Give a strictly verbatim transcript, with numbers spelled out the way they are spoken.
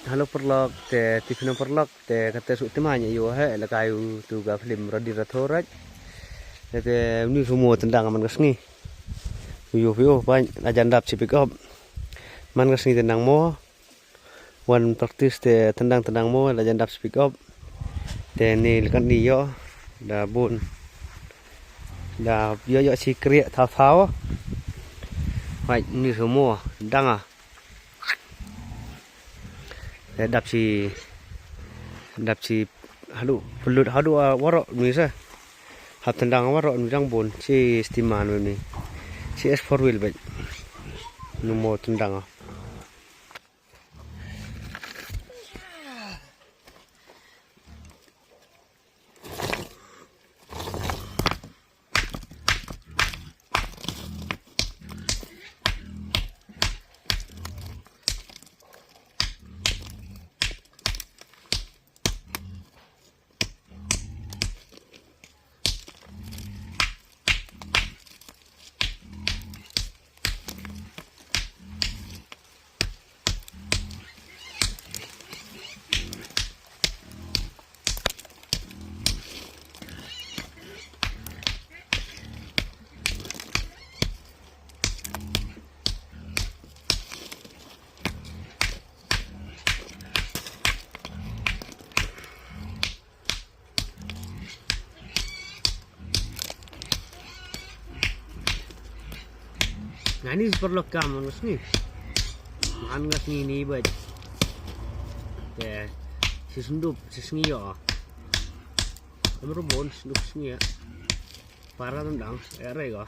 Hello paralok, te tipin paralok, te kata suk tema nya yo he la kayu tu ka film Rodi Rathore. Te ni sumo tendang man ka sngi. Yo yo pa la jan dap si pick up. Man ka sngi tendang mo. Wan practice te tendang tendang mo la jan dap si pick up. Te ni lekat ni yo da bun. Da yo yo si kriak thaw thaw. Hai ni sumo tendang ah. Te dap si dap si hadu pulut hadu ah warok ni sa. Hap tendang warok ni dang bun si stima ni. Si S four wheel bike. Numo tendang ah. Ngani seperlok kam ngas ni. Ngan ngas ni ni bait. Te si sundup si sngi yo. Amro bon sundup sngi ya. Para tendang ya rega.